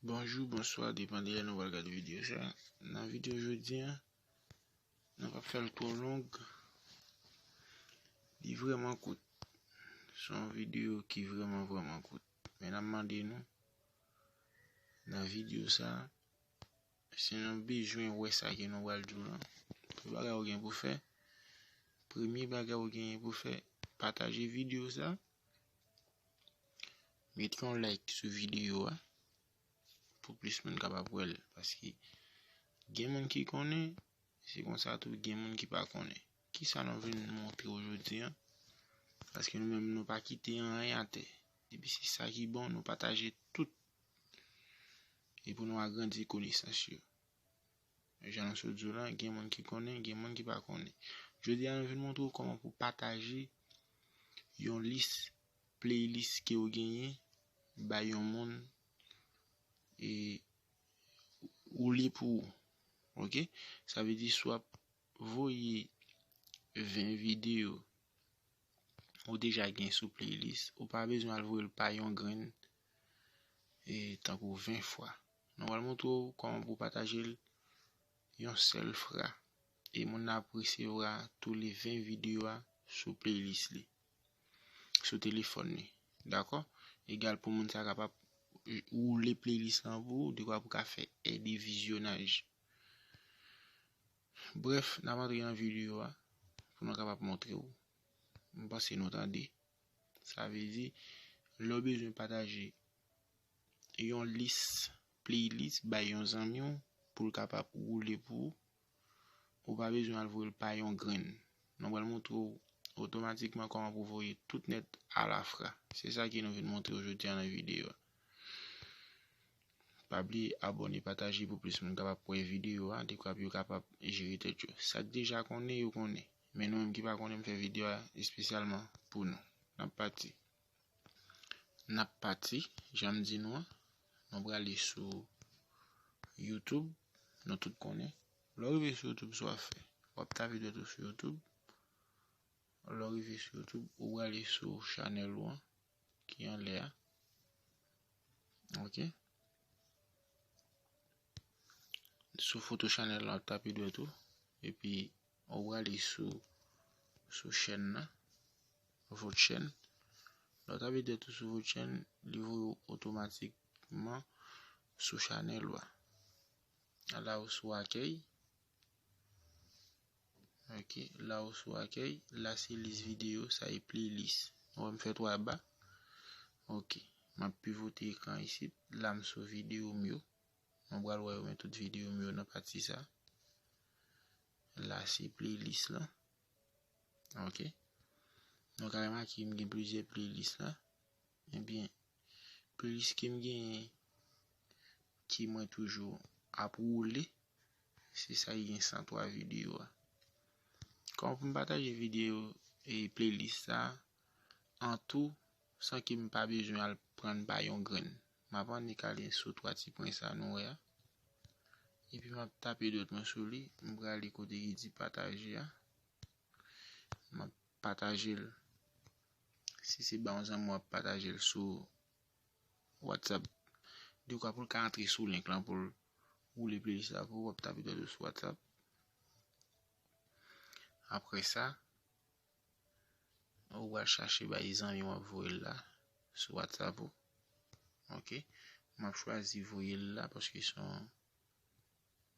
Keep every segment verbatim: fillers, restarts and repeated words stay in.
Bonjou, bonswa, depann de lè nou pral gade videyo sa. Nan videyo jodi a, nou p ap fè l twò long. Li vrèman kout. Se yon videyo ki vrèman, vrèman kout. Men n ap mande nou, nan videyo sa, si nou bezwen wè sa ke nou pral di w lan, premye bagay ou gen pou fè, premye bagay ou genyen pou fè, pataje videyo sa, mete yon like sou videyo a, pou plis moun kapab wè l. Paske gen moun ki konnen, se konsa tou, gen moun ki pa konnen. Kisa nou vin montre w jodi a? Paske nou menm, nou pa kite anyen atè. Depi se sa ki bon, nou pataje tout. E pou nou agrandi konesans yo. Jan nou sot di w la, gen moun ki konnen, gen moun ki pa konnen. Jodi a, nou vin montre w kòman pou pataje yon lis playlist ke w genyen bay yon moun e ou li pou ou. Ok? Sa vle di si w ap voye ven videyo ou deja gen sou playlist, ou pa bezwen al voye l pa yon grenn e tankou ven fwa. Nou pral montre w kòman pou pataje l yon sèl fwa. E moun nan ap resevwa tou le ven videyo a sou playlist li, sou telefòn li. Dakò? Egal pou moun sa kapab woule playlist lan pou ou, dekwa pou ka fè ède vizyonaj. Brèf, n ap antre nan videyo a pou nou kapab montre w. M panse nou tande. Sa vle di, lè w bezwen pataje yon lis playlist bay yon zanmi w pou l kapab woule pou ou, ou pa bezwen al voye l pa yon grenn. Nou pral montre w otomatikman kòman pou voye tout nèt alafwa. Se sa ke nou vin montre w jodi a nan videyo a. Pa bliye abòne, pataje pou plis moun kapab wè videyo a, dekwa pou yo kapab jere tèt yo. Sa k deja konnen, yo konnen. Men nou menm ki pa konnen, m fè videyo a espesyalman pou nou. N ap pati. N ap pati, jan m di nou an. Nou prale sou YouTube, nou tout konnen. Lè w rive sou YouTube, sa w ap fè? W ap tape dwèt ou sou YouTube. Lè w rive sou YouTube, ou prale sou chanèl ou an ki anlè a. Ok. Sou foto chanèl la, w ap tape dwèt ou. Epi, ou prale sou, sou chèn nan. Vot chèn. Lè w tape dwèt ou sou vot chèn, li voye w otomatikman sou chanèl ou a. La ou sou akèy. Ok, la ou sou akèy, la se lis videyo, sa e playlist. Ou wè m fè twa ba. Ok, m ap pivote ekran isit, la m sou videyo m yo. Nou pral wè yo, men tout videyo m yo nan pati sa. La se playlist lan. Ok. Nou ka remake m gen plizyè playlist la. Ebyen, playlist ke m genyen, ke mwen toujou ap woule, se sa ki gen san twa videyo a. Kòman pou m pataje videyo e playlist sa an tou san ke m pa bezwen al pran pa yon grenn? M ap annik ale sou twa ti pwen sa nou wè a. Epi m ap tape dwèt mwen sou li, m prale kote ki di pataje a. M ap pataje l. Si se ba yon zanmi w ap pataje l sou WhatsApp, dekwa pou l ka antre sou link lan pou l woule playlist la pou ou, w ap tape dwèt ou sou WhatsApp. Apre sa, ou pral chache bay zanmi w ap voye l la sou WhatsApp ou. Ok. M ap chwazi voye l la paske se yon,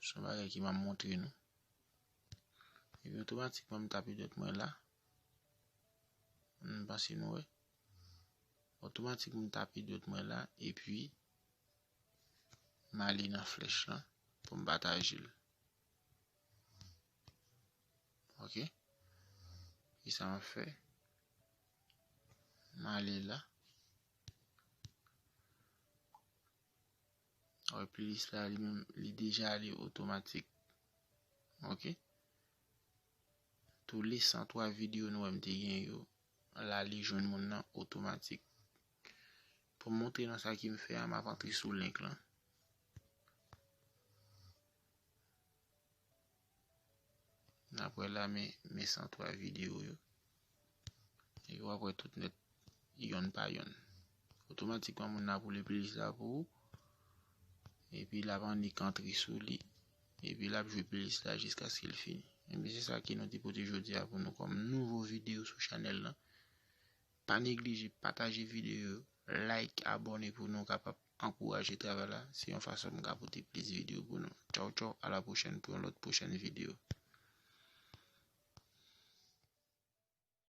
se yon bagay ke m ap montre nou. Epi otomatikman m tape dwèt mwen la. M panse nou wè. Otomatikman m tape dwèt mwen la epi m ale nan flèch lan pou m pataje l. Ok. Kisa m ap fè? M ale la. Wè, playlist la li menm, li deja ale otomatik. Ok. Tou le san twa videyo nou wè m te gen yo, la li jwenn moun nan otomatik. Pou m montre nou sa ke m fè a, m ap antre sou link lan. N ap wè la, men, men san twa videyo yo. E w ap wè tout nèt, yonn pa yonn. Otomatikman, moun nan ap woule playlist la pou ou. epi l ap annik antre sou li, epi l ap jwe plis la jiskaske l fini. Ebyen, se sa ke nou te pote jodi a pou nou kòm nouvo videyo sou chanèl lan. Pa neglije pataje videyo yo, like, abòne pou nou kapab ankouraje travay la. Se yon fason m ka pote plis videyo pou nou. Tchaw, tchaw, a la pwochèn pou yon lòt pwochèn videyo.